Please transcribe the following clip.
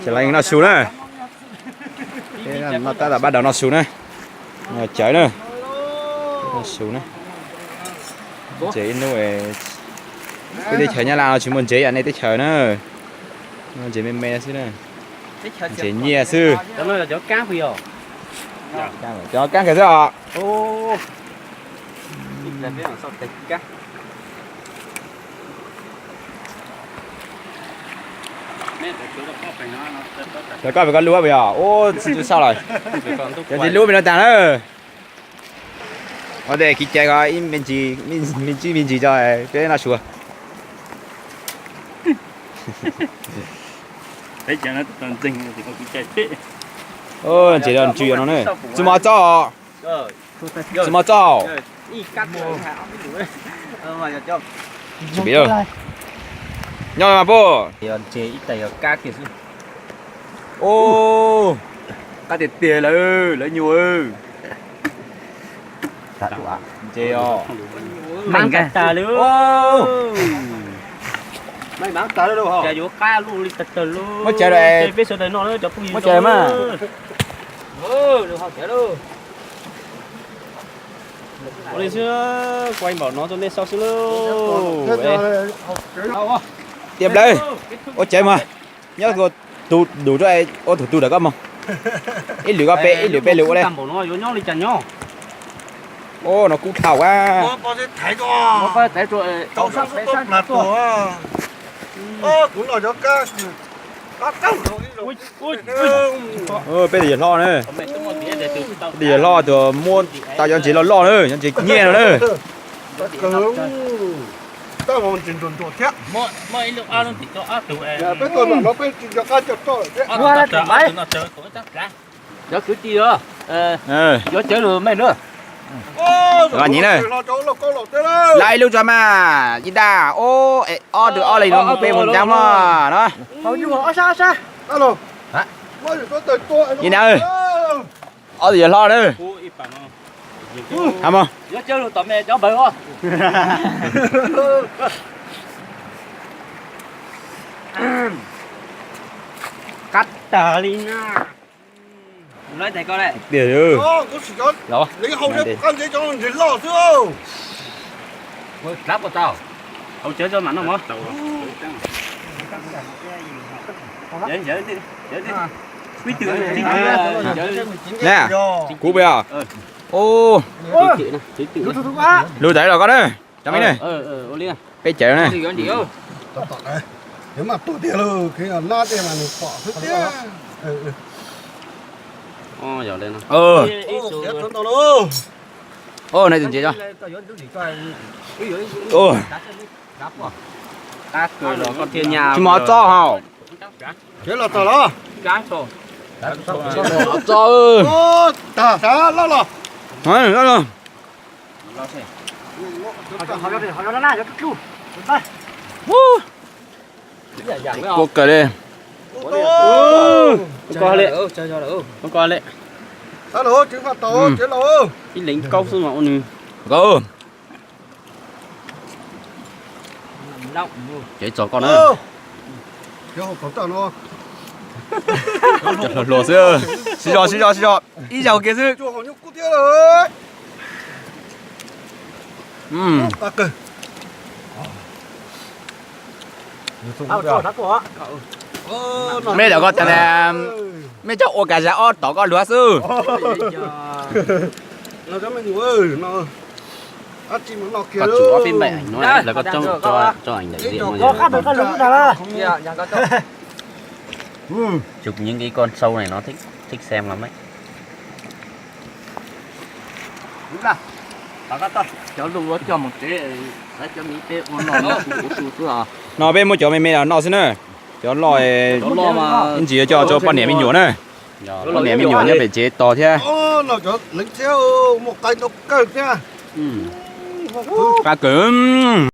Ces los noj su na. Peb no tab tom pab daus noj su na. Cawv na. Noj su na. Ntses ib hnub, peb teb chaws Nyab Laj no tsis muaj ntses yam nej teb chaws na. Ntses me me xwb na. Ntses nyiaj xwb. Cov kab kawg xwb os. Cov koj pem koj lub puas yog? Ub, tsis tau xauj lawm. Cov ntsis lub me no tag na. Ua tes kiv cai ko ib me ntsis me ntsis tso peb noj su. Ntses los ntsws no na. Txi mos txob. Txi mos txob. Tsis pom. Nyob mas puj. Ub, qab tiag tiag lawm lawv nyuam. Ntses os. Muab cawv lawm. Peb sawv daws noj, cov phooj ywg. Muab cawv mas. Ua li xwb, kuv npaum no rau nej saib xwb lauj. Tiam plawv, ua cawv mas, nyob tus tus rau ua tus tus ntawm koj mog. Ib lwm koj peb, ib lwm peb lwm ua li. Ub, no kub dhau a. Peb tus yawg hlob na. Tus yawg hlob tus muab tau cov ntses loj loj na, cov ntses nyiaj no na. Cov kwv tij, yuav cawv lus mej na. Lab ib lub tso mas, Yij Daj, ob tug ob li no mus peb mus ncab mog no. Yij Daj, ob tug yawg hlob na. Ha mog. Qab tag li na. Tiag. Na, kuv peb os. Lug tawm los koj na. Cov me ne, peb cawv na. Nai tus ntses os. Tsis mov txob hos. Txob. Kua kawg li. Ib leeg kaub xwb mas ua nws. Ces tso koj na. Cov hluas hluas xwb. Sib zog sib zog sib zog. Ib zaug kiag xwb. Mej cov ko tas, mej cov ua kav zas ob tom koj luag xwb. Koj tsum ob peb npaim no lawv ko tso, tso ảnh đại diện. Chụp những cái con sâu này nó thích, thích xem lắm đấy. Cov lus coj mus tsev, cov me peb ua noj ua su xwb os. No peb muab cov me me los noj xwb na. Cov loj, ib ntsis yuav coj rau poj niam me nyuam na. Poj niam me nyuam nyob pem tsev tos thiab. Qab kawg.